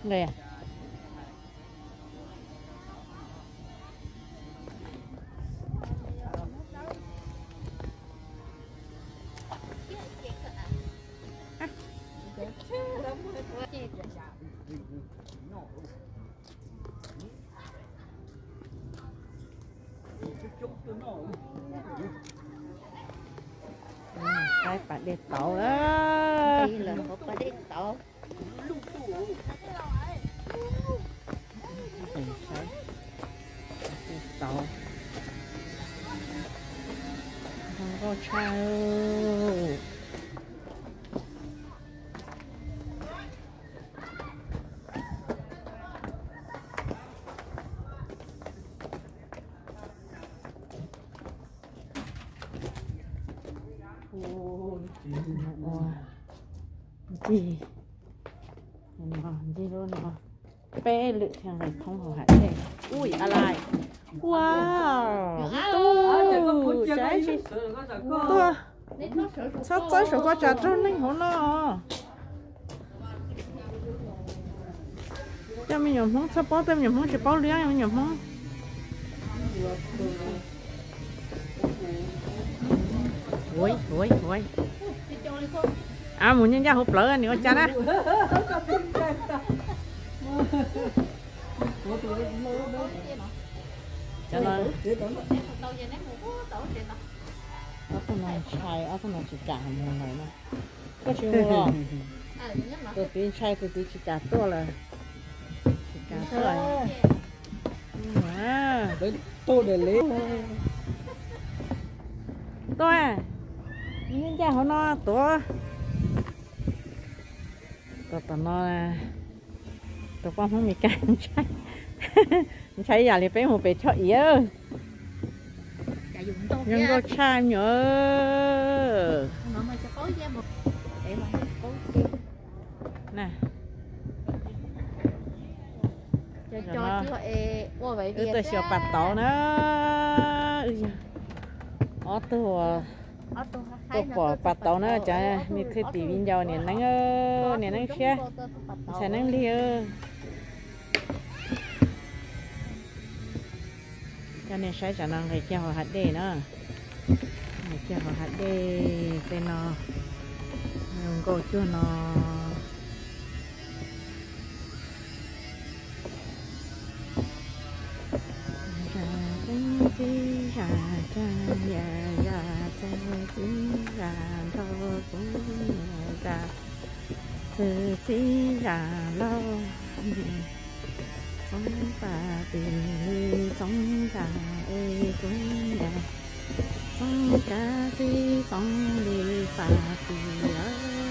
Nqis. Saib pas dej tauv na. Saib pas dej tauv. Zoo nkauj tshaj. Ncig, ncig lub no peb lwm thiaj nqis thoob hauv hav dej. Ui, a lai. Wow, ib tug tsaib tsis tuag. Txhob txawb saum koj tsam raug neeg hauv no. Coj me nyuam Hmoob txhob paub, tej me nyuam Hmoob tsis paub liab me nyuam Hmoob. Ua, ua, ua. A, mus nyob ncaj hauv plawv nws ua cas na. Cov no, ob tug no ntshai, ob tug no tsis kam mus lawm na. Koj tsis mus los? Tus tid ntshai, tus tid tsis kam tuaj lawm. Tsis kam tuaj. Tuaj, nyob ncaj hauv no tuav. Tom, tom no, tus poj Hmoob Mes Kas ntshai, ntshai ib yam li peb mus pem Choj Iav. Zoo nkauj tshaj me nyuam. Na, wb tuaj xyuas pas tauv na. Wb yog ob tug tuaj pom pas tauv na, cov me thwj tim viv ncaus niam neeb, niam neeb tshiab, ntxhais neeb lig. Coj nej saib tsam no nqis kiag hauv hav dej na. Nqis kiag hauv hav dej tej no, zoo nkauj cuag no. Txiv zam cag niam zam txiv, txiv zam nrog kuv niam zam txiv, txiv zam laug niam Txoov Fam Tis li Txoov Zam es kuv niam Txoov Kav Txib Txoov li Fam Tis lawm.